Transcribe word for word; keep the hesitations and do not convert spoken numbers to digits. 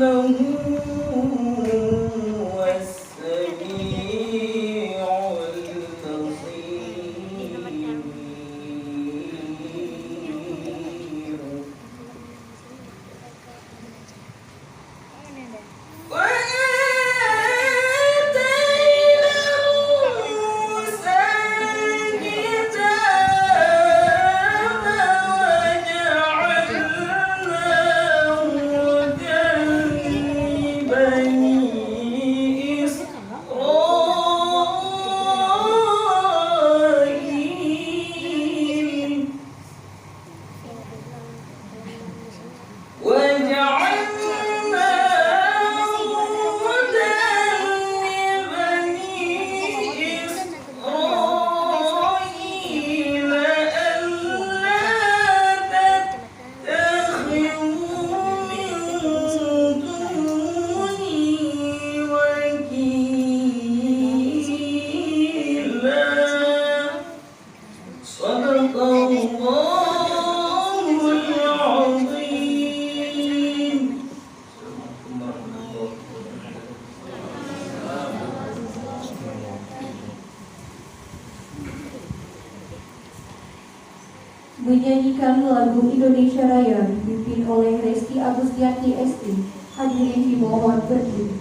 إنه هو السميع البصير. وآتينا موسى الكتاب وجعلناه هدى لبني إسرائيل. وجعلناه هدى لبني إسرائيل ألا تتخذوا من دوني وكيلا. صدق الله العظيم. Menyanyikan lagu Indonesia Raya dipimpin oleh Resti Agustianti S T, hadirin dimohon berdiri.